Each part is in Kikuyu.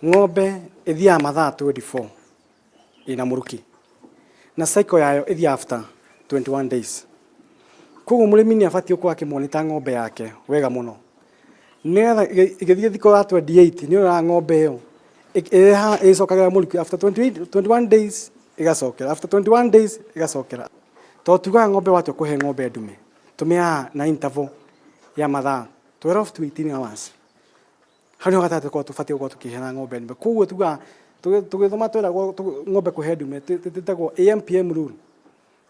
Ng'ombe ĩthiaga mathaa 24 ĩna mũrukĩ na cycle yayo ĩthiaga after 21 days. Koguo mũrĩmi nĩ abatiĩ gũkorwo akĩmonitor ng'ombe yake wega mũno nĩgetha ĩgĩthiĩ thikũ ya 28 nĩ ũroraga ng'ombe ĩyo ĩcokagĩra mũrukĩ after 28, 21 days ĩgacokera after 21 days ĩgacokera. Tondũ tugaga ng'ombe watua kũhe ng'ombe ndume tũmĩheaga na interval ya mathaa 12 to 18 hours. Hau nĩho gatagatĩ tũkoragwo tũbatiĩ gũkorwo tũkĩheana ng'ombe ndume. Koguo tugaga tũgĩthoma tweragwo ng'ombe kũhe ndume ĩtagwo AMPM rule.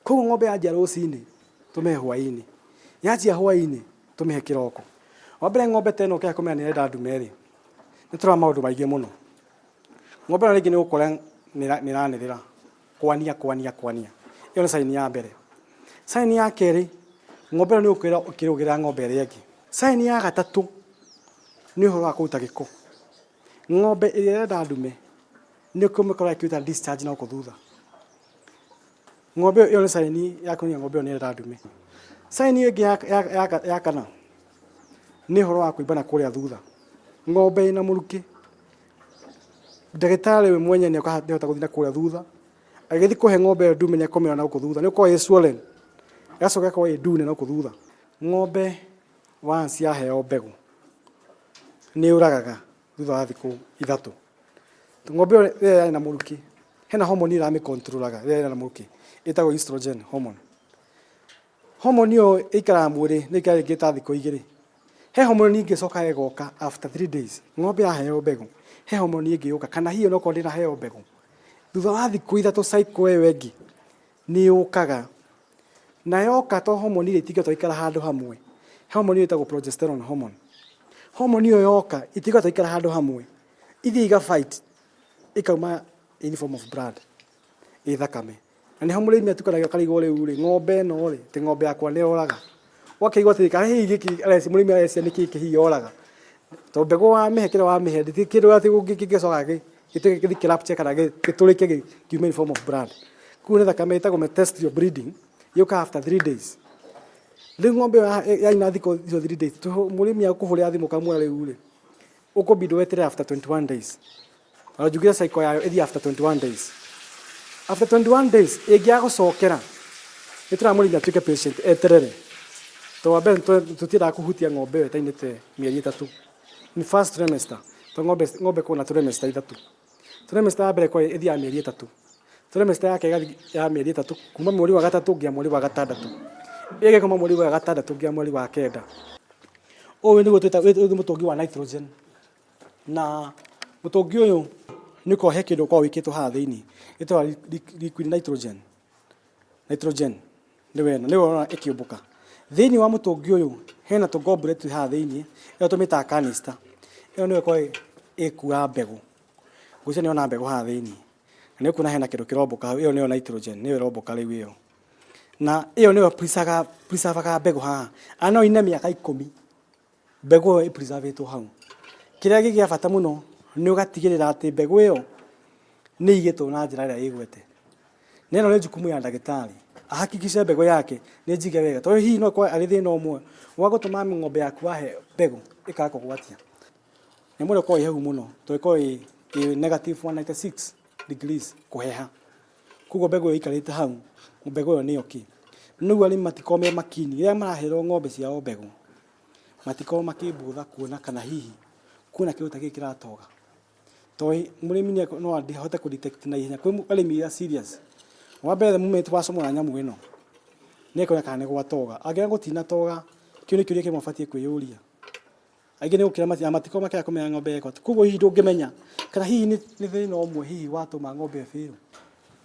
Koguo ng'ombe yanjia rũcinĩ tũmĩhe hwainĩ, yanjia hwainĩ tũmĩhe kĩroko. Wa mbere ng'ombe ta ĩno ũkĩaga kũmenya nĩ ĩrenda ndume rĩ, nĩ tũroraga maũndũ maingĩ mũno. Ng'ombe ĩno rĩngĩ nĩ ũgũkora nĩ ĩranĩrĩra kwania kwania kwania, ĩyo nĩ sign ya mbere. Sign ya kerĩ, ng'ombe ĩno nĩ ũgũkora ĩkĩrũgĩrĩra ng'ombe ĩrĩa ĩngĩ. Sign ya gatatũ nĩ ũhoro wa kũruta gĩko. Ng'ombe ĩrĩa ĩrenda ndume nĩ ũkũmĩkora ĩkĩruta discharge na gũkũ thutha. Ng'ombe ĩyo nĩ sign ya kuonania ng'ombe ĩyo nĩ ĩrenda ndume. Sign ĩyo ĩngĩ ya kana nĩ ũhoro wa kũimba na kũrĩa thutha. Ng'ombe ĩna mũrukĩ, ndagĩtarĩ we mwenyewe nĩ ahota gũthiĩ na kũrĩa thutha, agĩthiĩ kũhe ng'ombe ĩyo ndume nĩ ekũmĩona na gũkũ thutha, nĩ ĩkoragwo ĩ swollen, ĩgacoka ĩgakorwo ĩ ndune na gũkũ thutha. Ng'ombe once yaheo mbegũ nĩ yũragaga thutha wa thikũ ithatũ. Ng'ombe ĩyo rĩrĩa yarĩ na mũrukĩ, hena hormone ĩramĩ control aga rĩrĩa ĩna mũrukĩ ĩtagwo estrogen hormone. Hormone ĩyo ĩikaraga mwĩrĩ nĩ ĩikaraga rĩngĩ ta thikũ igĩrĩ. He hormone ĩngĩ ĩcokaga ĩgoka after 3 days. Ng'ombe yaheo mbegũ, he hormone ĩngĩ yũka kana hihi onokorwo ndĩnaheo mbegũ, thutha wa thikũ 3 cycle ĩyo ĩngĩ nĩ yũkaga. Na yoka to hormone iria itingĩhota gũikara handũ hamwe, he hormone ĩyo ĩtagwo progesterone hormone. Hormone ĩyo yoka itingĩhota gũikara handũ hamwe, ithiĩ iga fight ikauma in form of blood, ĩ thakame. Na nĩho mũrĩmi atukanagia akarigwo rĩu rĩ, ng'ombe ĩno rĩ, atĩ ng'ombe yakwa nĩ yoraga. Ũgakĩigua atĩrĩrĩ, kana hihi gĩkĩ mũrĩmi areciria nĩkĩ gĩkĩ hihi yoraga. Tondũ mbegũ wamĩhe kĩrĩa wamĩhe ndĩrĩ kĩndũ atĩ kĩngĩcoka gĩtuĩke gĩthiĩ kĩ rupture kana gĩtũrĩke kiume in form of blood. Koguo nĩ thakame ĩtagwo metestrial bleeding yũkaga after 3 days. Rĩu ng'ombe ĩyo yaina thikũ icio 3 days, mũrĩmi akũhũrĩra thimũ ũkamwĩra rĩu rĩ, ũkũbidi weterere after 21 days. Na njugire cycle yayo ĩthiĩ after 21 days. After 21 days ĩngĩaga gũcokera, nĩ tũrera mũrĩmi atuĩke patient eterere. Tondũ wa mbere tũtiendaga kũhutia ng'ombe ĩyo ĩtainĩte mĩeri 3. In first trimester, tondũ ng'ombe ĩkoragwo na trimester ithatũ. Trimester ya mbere ĩkoragwo ĩthiaga mĩeri 3. Trimester ya kerĩ ĩgathiĩ ya mĩeri 3 kuma mweri wa gatatũ nginya mweri wa gatandatũ. Ĩyo ĩngĩ kuma mweri wa gatandatũ nginya mweri wa kenda. Ũyũ nĩguo twĩtaga ũyũ nĩ mũtũngi wa nitrogen. Na mũtũngi ũyũ nĩ ũkoragwo he kĩndũ ũkoragwo wĩkĩrĩtwo haha thĩinĩ gĩtagwo liquid nitrogen. Nitrogen nĩyo ĩno, nĩyo ũrona ĩkĩũmbũka. Thĩinĩ wa mũtũngi ũyũ hena tũ goblet twĩ haha thĩinĩ, ĩyo tũmĩtaga canister. Ĩyo nĩyo ĩkoragwo ĩgĩkua mbegũ. Ngwĩciria nĩ ũrona mbegũ haha thĩinĩ. Na nĩ ũkuona hena kĩndũ kĩrombũka hau, ĩyo nĩyo nitrogen, nĩyo ĩrombũka rĩu ĩyo. Na ĩyo nĩyo preserve mbegũ haha. Na no ine mĩaka 10 mbegũ ĩyo ĩ preserve ĩtwo hau. Kĩrĩa gĩ gĩa bata mũno nĩ ũgatigĩrĩra atĩ mbegũ ĩyo nĩ ĩigĩtwo na njĩra ĩrĩa ĩgwete. Na ĩno nĩ jukumu ya ndagĩtarĩ, ahakikice mbegũ yake nĩ njige wega, tondũ hihi no ĩkorwo arĩ thĩna ũmwe wa gũtũma ng'ombe yaku wahe mbegũ ĩkaga kũgwatia. Nyamũ ĩno ĩkoragwo ĩ hehu mũno tondũ ĩkoragwo ĩ -196 degrees kũheha. Koguo mbegũ ĩyo ĩikarĩte hau, mbegũ ĩyo nĩyo kĩ. Nĩguo arĩmi matikorwo me makini rĩrĩa maraherwo ng'ombe ciao mbegũ, matikorwo makĩmbũtha kuona kana hihi kwĩna kĩndũ ta gĩkĩ kĩratoga. Tondũ mũrĩmi no ahote kũ detect na ihenya. Kwĩ arĩmi arĩa serious, wa mbere the moment wacomora nyamũ ĩno, nĩ ekuona kana nĩ gwatoga. Angĩona gũtinatoga, kĩu nĩ kĩũria kĩmwe abatiĩ kwĩyũria. Aingĩ nĩ gũkĩra na matikoragwo makĩenda kũmenya ng'ombe ĩko atĩa. Koguo hihi ndũngĩmenya kana hihi nĩ thĩna ũmwe hihi watũma ng'ombe ĩyo ĩbĩrwo.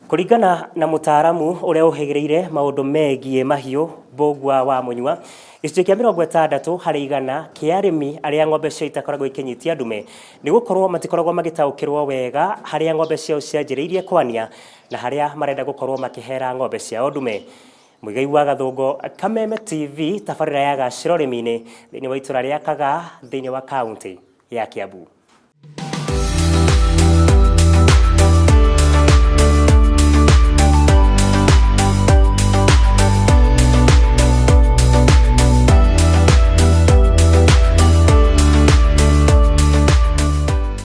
Kũringana na mũtaaramu ũrĩa ũhĩgĩrĩire maũndũ megiĩ mahiũ Mbũgua wa Mũnyua, gĩcunjĩ kĩa 60% kĩa arĩmi arĩa ng'ombe ciao itakoragwo ikĩnyitia ndume nĩ gũkorwo matikoragwo magĩtaũkĩrwo wega harĩa ng'ombe ciao cianjĩrĩirie kwania na harĩa marenda gũkorwo makĩhera ng'ombe ciao ndume. Mũigai wa Gathũngũ, Kameme TV, tabarĩra ya Gacĩra ũrĩmi-inĩ thĩinĩ wa itũra rĩa Kagaa thĩinĩ wa kaũntĩ ya Kiambu.